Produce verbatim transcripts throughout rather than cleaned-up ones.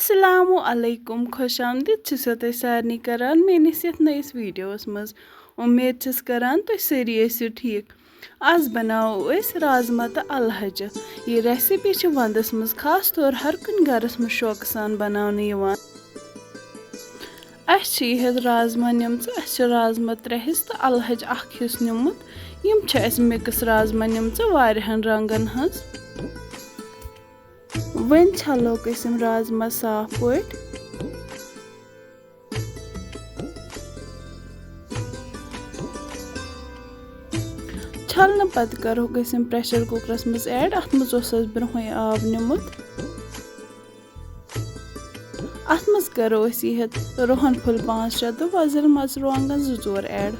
السلام علیکم، خۄش آمدید چھسو تۄہہِ سارنٕے کران میٲنِس یتھ نٔیِس ویڈیوس منٛز۔ امید چھس کران تُہۍ سٲری ٲسِو ٹھیٖک۔ آز بناوو أسۍ رازما تہٕ الہٕ ہَچہِ۔ یہِ recipe چھِ ونٛدس منٛز خاص طور ہر کُنہِ گرس منٛز شوقہٕ سان بناونہٕ یِوان۔ اسہِ چھِ یہِ ہیٚتھ رازما نِمژٕ، اسہِ چھِ رازما ترٛےٚ حصہٕ تہٕ الہٕ ہَچہِ اکھ حصہٕ نیُمُت۔ یِم چھِ اسہِ mix رازما نِمژٕ واریاہن رنگن ہٕنٛز۔ وۄنۍ چھلوکھ أسۍ یِم رازما صاف پٲٹھۍ۔ چھلنہٕ پتہٕ کرہوکھ أسۍ یِم pressure cookerس منٛز add۔ اتھ منٛز اوس اسہِ برونٛہٕے آب نیُمُت۔ اتھ منٛز کرو أسۍ یہِ ہیٚتھ رُہن پھٔلۍ پانٛژھ شےٚ تہٕ وۄزٕلۍ مرژٕوانٛگن زٕ ژور add۔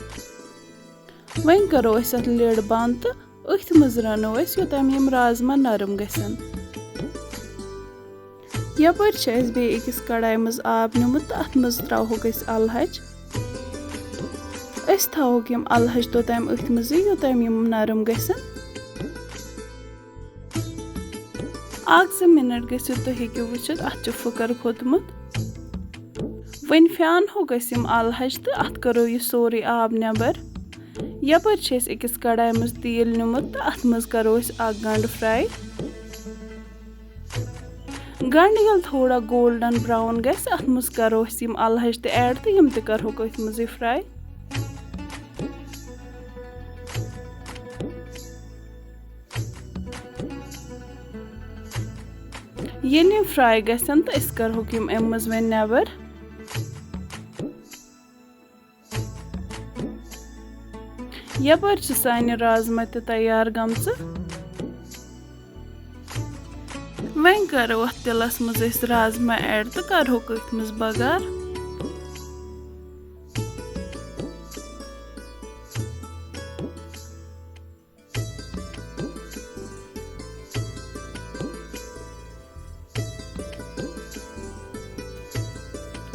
وۄنۍ کرو أسۍ اتھ lid بنٛد تہٕ أتھۍ منٛز رنو أسۍ یوٚتام یِم رازما نرم گژھن۔ یپٲرۍ چھِ اَسہِ بیٚیہِ أکِس کڑایہِ منٛز آب نیُمُت تہٕ اَتھ منٛز ترٛاوہوکھ أسۍ اَلہٕ ہَچہِ۔ أسۍ تھاوہوکھ یِم اَلہٕ ہَچہِ توٚتام أتھۍ منٛزٕے، یوٚتام یِم نرم گژھن۔ اکھ زٕ مِنٹ گٔژھِتھ تُہۍ ہیٚکِو وٕچھِتھ، اَتھ چھُ پھٕکر کھوٚتمُت۔ وۄنۍ پھیٛانہوکھ أسۍ یِم اَلہٕ ہَچہِ تہٕ اَتھ کَرو یہِ سورُے آب نٮ۪بر۔ یَپٲرۍ چھِ اَسہِ أکِس کڑایہِ منٛز تیٖل نیُمُت تہٕ اَتھ منٛز کَرو أسۍ اَکھ گنٛڈٕ fry۔ گنٛڈٕ ییٚلہِ تھوڑا golden brown گژھِ، اَتھ منٛز کَرو أسۍ یِم اَلہٕ ہَچہِ تہِ add تہٕ یِم تہِ کَرہوکھ أتھۍ منٛزٕے fry۔ ییٚلہِ یِم fry گژھن تہٕ أسۍ کَرہوکھ یِم اَمہِ منٛز وۄنۍ نٮ۪بر۔ یپٲرۍ چھِ سانہِ رازما تہِ تیار گٔمژٕ۔ وۄنۍ کرو اتھ تِلس منٛز أسۍ رازما add تہٕ کرہوکھ أتھۍ منٛز بغار۔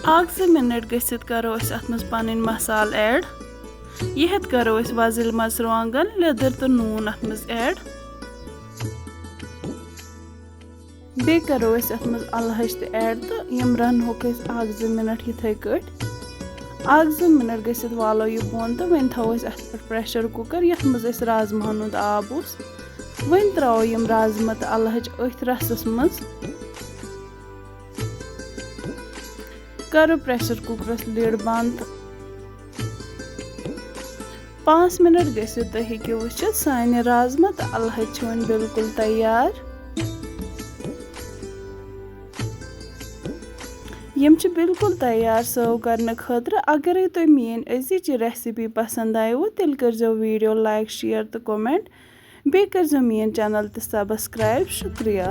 اکھ زٕ مِنٹ گٔژھِتھ کرو أسۍ اتھ منٛز پنٕنۍ مسالہٕ add۔ یہِ ہیٚتھ کرو أسۍ وۄزٕلۍ مرژٕوانٛگن، لیٚدٕر تہٕ نوٗن اتھ منٛز add۔ بیٚیہِ کرو أسۍ اتھ منٛز اَلہٕ ہَچہِ تہِ add تہٕ یِم رنہوکھ أسۍ اکھ زٕ مِنٹ یِتھے کٲٹھۍ۔ اکھ زٕ مِنٹ گٔژھِتھ والو یہِ بۄن تہٕ وۄنۍ تھاوو أسۍ اتھ پٮ۪ٹھ pressure cooker، یتھ منٛز أسۍ رازماہن ہُنٛد آب اوس۔ وۄنۍ ترٛاوو یِم رازما تہٕ اَلہٕ ہَچہِ أتھۍ رسس منٛز۔ کرو pressure cookerس lid بنٛد تہٕ پانٛژھ مِنٹ گٔژھِتھ تُہۍ ہیٚکِو وٕچھِتھ، سانہِ رازما تہٕ اَلہٕ ہَچہِ چھِ وۄنۍ بِلکُل تیار۔ یِم چھِ بِلکُل تیار serve کرنہٕ خٲطرٕ۔ اگرے تۄہہِ میٛٲنۍ أزِچ یہِ recipe پسنٛد آیوٕ، تیٚلہِ کٔرۍزیو video like، share تہٕ comment۔ بیٚیہِ کٔرۍزیو میٛٲنۍ channel تہِ subscribe۔ شُکریہ۔